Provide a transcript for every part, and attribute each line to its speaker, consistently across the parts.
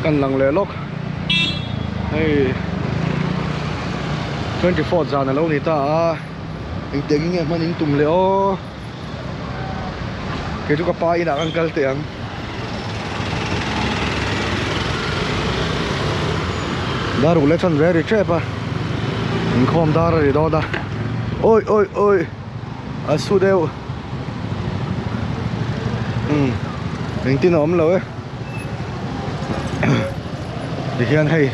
Speaker 1: Kan lang leh lawk hei 24th zan alo ni ta a engtiang in nge hman in tum leh aw kei chu ka pa inah kan kal teh ang. Dar ruk leh chuan ve ri tep a inkhawm dar a ri dawn a awi awi awi a su deuh umm engtin a awm lo e tihian hei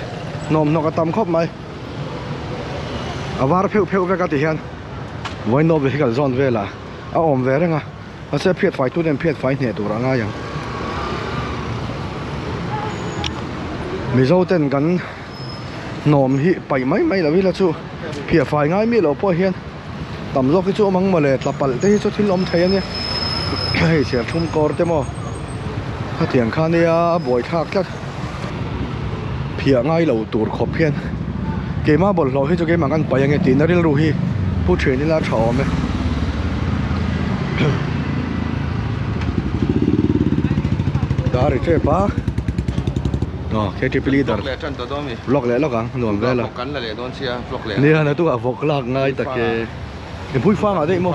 Speaker 1: hnawm hnawk a tam khawp mai a var pheuh pheuh vek a tihian vawiin vehicle zawn velah a awm ve reng a. Mahse phiat fai tute an phiat fai hneh tur a ngai ang. Mizo ten kan hnawm hi paih mai mai lo ila chu phiah fai ngai miah loh pawh hian tam zawk hi chu awm ang mawle tla palh te hi chu thil awm thei a nia hei serthlum kawr te maw khatiang kha nia a buaithlak tlat phiah ngai lo tur khawp hian keimah bawlhhlawh hi chu keimah kan paih ange tihna rilru hi pu thian ila a tha awm e. Dar ri tep a aw ktp leader vlog leh lawk ang nuam vel a nia naktukah vawk lak ngai tak e i hmui fang ah daih maw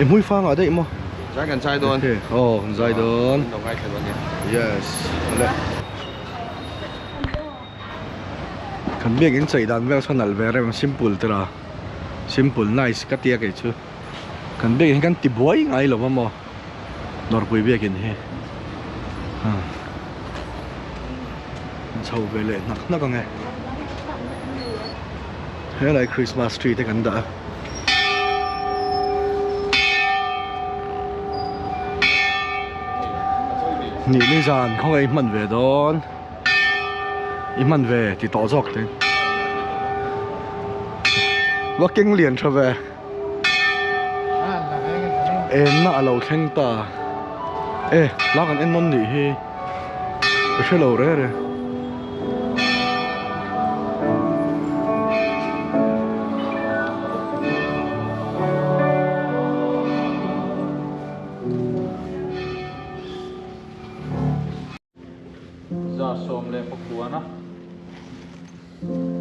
Speaker 1: i hmui fang ah daih maw
Speaker 2: Zai kan zai dawn.
Speaker 1: Aw kan zai dawn. Yes awle. Kan biak in chei dan vel sawn nalh ve rem simple tira simple nice ka tia kei chu kan biak in hi kan ti buai ngai lo va maw Nawrpui biak in hi an chho ve leh hnak hnak ang e helai Christmas tree te kan dah a. Nih ni zan khawngaih i hman ve dawn. I hman ve ti tawh zawk te. Va keng lian tha ve. Enna a lo thleng ta. E la kan en nawn nih hi. Ka hre lo re re.
Speaker 3: 19.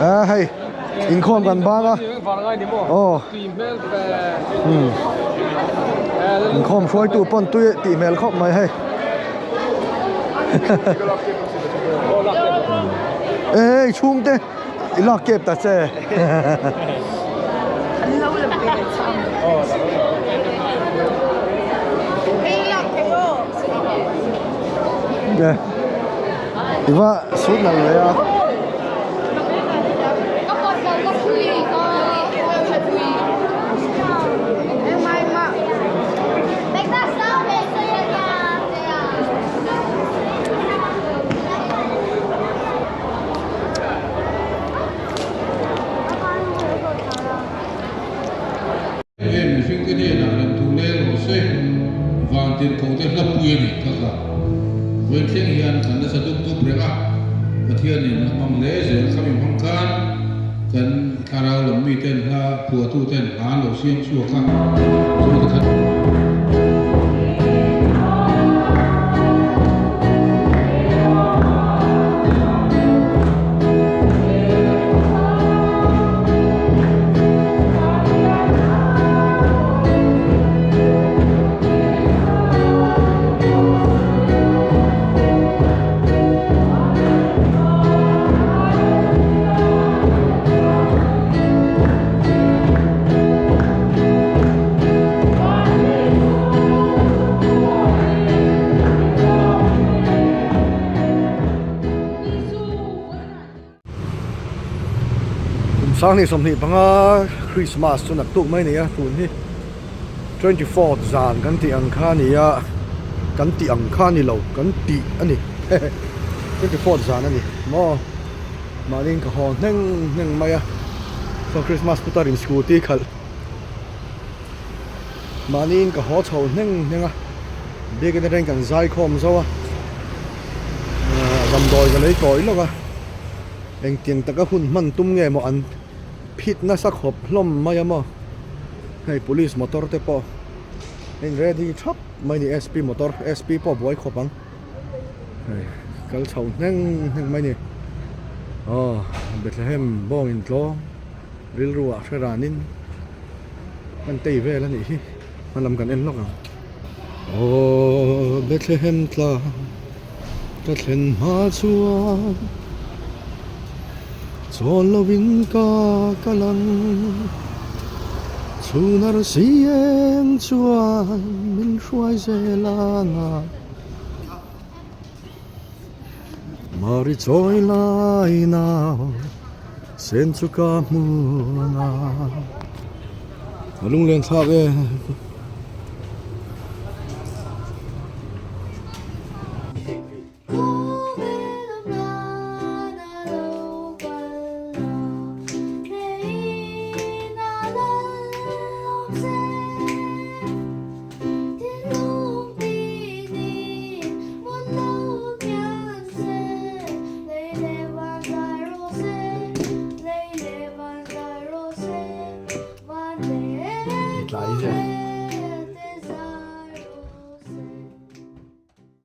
Speaker 1: A hei inkhawm kan bang a aw inkhawm hruaitu pawn tui tih hmel khawp mai hei e chhungte i lak kep ta che. I va sut nalh leh a.
Speaker 4: Heng mihringte hnenah rawn thu leng rawh se, Vantirhkohte hlapui a nih kha kha. Vawiin thleng hian kan nasa dup dup reng a, Pathianin a hmang hle zel kha mi hmang khan kan. Thlarau lam miten hla phuahtuten hla an lo siam chhuak a, chu ti khat.
Speaker 1: Kum sanghnih 25 Christmas chu naktuk mai a ni a tun hi 24th zan kan tih ang kha a ni a kan tih ang kha a ni lo kan tih a ni 24th zan a ni maw mahni ka haw hneng hneng mai a chuan Christmas putar in scooty khalh mahni in ka haw chho hneng hneng a biakin atangin kan zai khawm zo a ahh damdawi ka lei kawi lawk a engtiang taka hun hman tum nge maw an phit nasa khawp hlawm mai a maw hei police motor te pawh a in ready thap mai a ni sp motor sp pawh a buai khawp ang hei kal chho hneng hneng mai a ni aw Bethlehem bawng intlawm rilru ah hre ranin kan tei vel a nih hi hmalam kan en lawk ang aw Bethlehem tlang ka thlen hma chuan chawl lovin ka kal ang chhun arsi eng chuan min hruai zel ang a Mari chawi lai nau sen chu ka hmu ang a a lunglen thlak e.